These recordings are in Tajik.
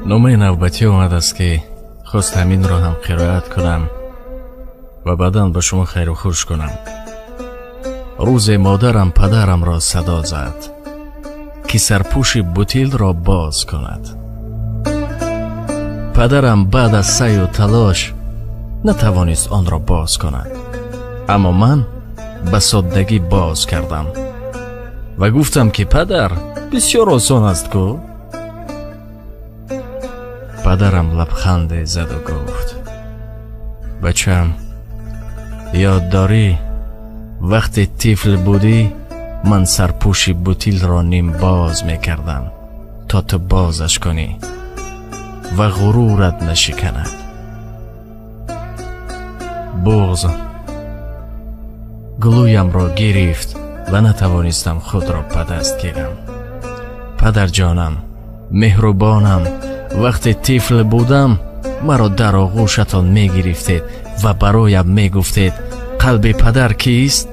Номаи навбатӣ омадааст, ки хост ҳаминро ҳам қироат кунам ва баъдан ба шумо хайру хуш кунам. Рӯзе модарам падарамро садо зад, ки сарпӯши бутилро боз кунад. Падарам баъд аз саъю талош натавонист онро боз кунад, аммо ман ба соддагӣ боз кардам ва гуфтам, ки падар, бисёр осон аст ку. Падарам лабханде заду гуфт: бачам, ёд дорӣ, вақте тифл будӣ, ман сарпӯши бутилро нимбоз мекардам, то ту бозаш кунӣ ва ғурурат нашиканад. Буғз гулӯямро гирифт ва натавонистам худро ба даст гирам. Падарҷонам, меҳрубонам, вақте тифл будам, маро дар оғӯшатон мегирифтед ва бароям мегуфтед: қалби падар кист,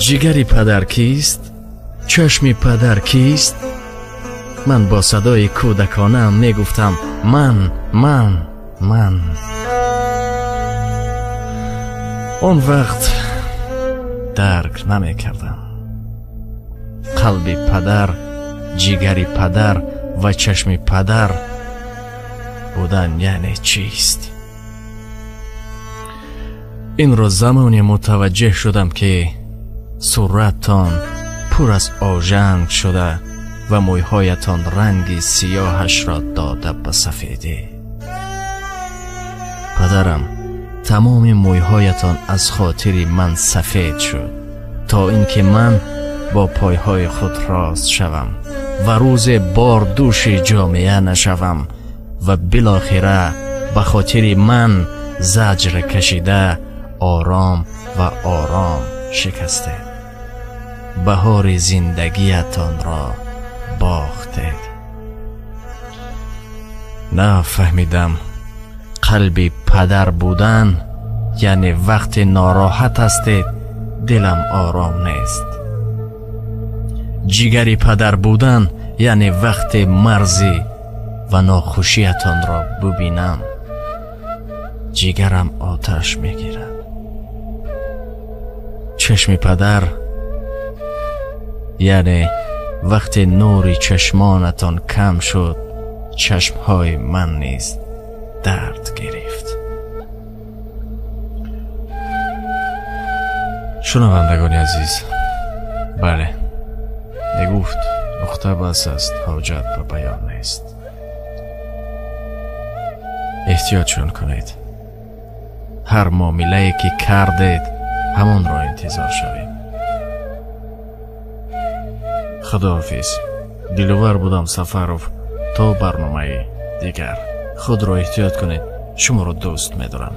ҷигари падар кист, чашми падар кист? Ман бо садои кӯдаконаам мегуфтам: ман, ман, ман. Он вақт дарк намекардам, қалби падар, ҷигари падар ва чашми падар будан яъне чист. Инро замоне мутаваҷҷеҳ шудам, ки сураттон пур аз ожанг шуда ва мӯйҳоятон ранги сиёҳашро дода ба сафедӣ. Падарам, тамоми мӯйҳоятон аз хотири ман сафед шуд, то инки ман бо пойҳои худ рост шавам ва рӯзе бордӯши ҷомеа нашавам ва билохира ба хотири ман заҷр кашида ором ва ором шикастед. Баҳори зиндагиятонро бохтед. Нафаҳмидам, қалби падар будан яъне вақте нороҳат ҳастед, дилам ором нест. Ҷигари падар будан яъне вақте марзӣ ва нохушиятонро бубинам, ҷигарам оташ мегирад. Чашми падар яъне вақте нури чашмонатон кам шуд, чашмҳои ман низ дард гирифт. Шунавандагони азиз, бале, мегуфт нуқта бас аст, ҳоҷат ба баён нест. Эҳтиётшон кунед. Ҳар муомилае ки кардед, ҳамонро интизор шавед. Худоҳофиз. Диловар будам Сафаров. То барномаи дигар худро эҳтиёт кунед. Шуморо дӯст медорам.